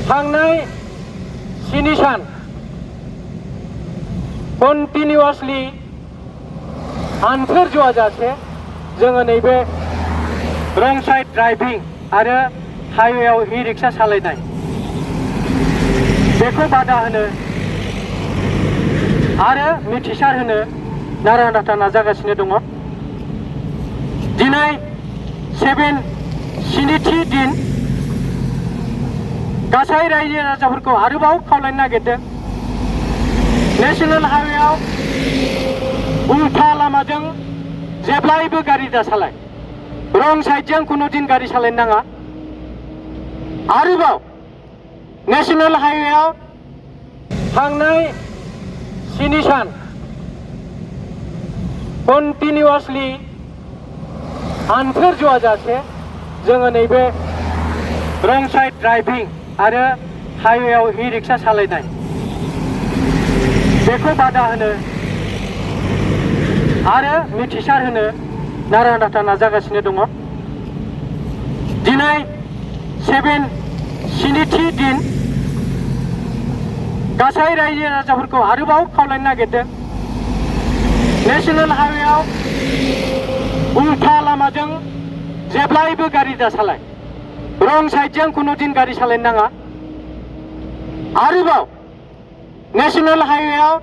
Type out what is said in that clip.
थांनाय 7 सान कन्टिनिउआसलि आनफेयर जाजासे जोङो नैबे रं साइड ड्राइभिं आरो हाइवेआव इ रिक्सा सालायनाय बेखौ बादा होनो आरो मिथिसार होनो नारा नाथा नाजागासिनो दङ। दिनै 7थि दिन गासै रायजो राजाफोरखौ आरोबाव खावलायनो नागिरदों नेशनेल हाइवेआव उल्था लामाजों जेब्लायबो गारि दा सालाय, रं साइडजों कुनु दिन गारि सालायनो नाङा। आरोबाव नेशनेल हाइवेआव थांनाय 7 सान कन्टिनिउआसलि आनफेयर जाजासे जोङो नैबे रं साइड ड्राइभिं आरो हाइवेआव इ रिक्सा सालायनाय बेखौ बादा होनो आरो मिथिसार होनो नारा नाथा नाजागासिनो दङ। दिनै 7थि दिन गासै रायजो राजाफोरखौ आरोबाव खावलायनो नागिरदों नेशनेल हाइवेआव उल्था लामाजों जेब्लायबो गारि दा सालाय, रं साइडजों कुनु दिन गारि सालायनो नाङा। आरोबाव नेशनेल हाइवेआव